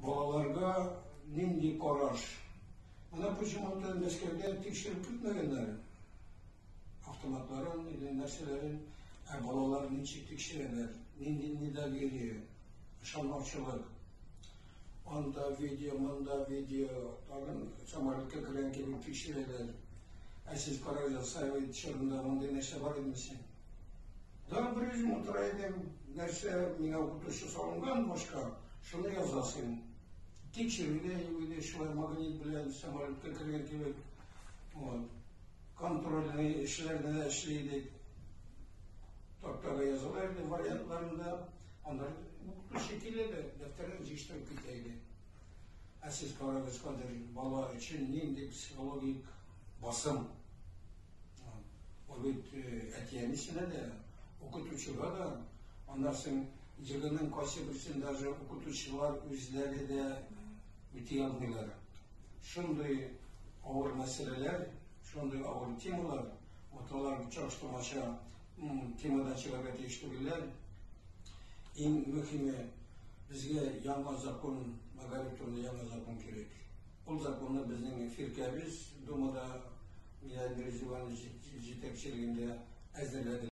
Балаларга нинди караш? Менә почему-то Мәскәүдә тикшереп көтмәгәннәр. Автоматларын или нәрсәләрен, ә балалар ничек тикшерәләр? Нинди недоверие, ышанмаучылык. Анда видео, монда видео, тагын самолетка кергән кебек тикшерәләр. Ә сез карагыз, совет чорында мондый нәрсә бар идеме син? Да, бер үзем утыра идем, нәрсә миңа укытучы салынган башка, шуны язасың. Тикшерү дә юк иде, шулай магнит белән самолетка кергән кебек. Вот. Контрольный эшләрне дә эшли идек. Тактага языла иде вариантларында. Аннары укытучы килә дә дәфтәрен җыештырып китә иде. Ә сез карагыз, хәзер бала өчен нинди психологик басым. Ул бит әти-әнисенә дә, укытучыга да, аннан соң ЕГЭның кайсы берсен даже укытучылар үзләре дә үти алмыйлар. Шундый авыр мәсьәләләр, шундый авыр темалар, вот алар чагыштырмача темадан чыгарга тиеш түгелләр. Иң мөһиме, безгә яңа закон, мәгариф турында яңа закон кирәк. Ул законны безнең фиркәбез Думада Милади Иванович җитәкчелегендә әзерләде.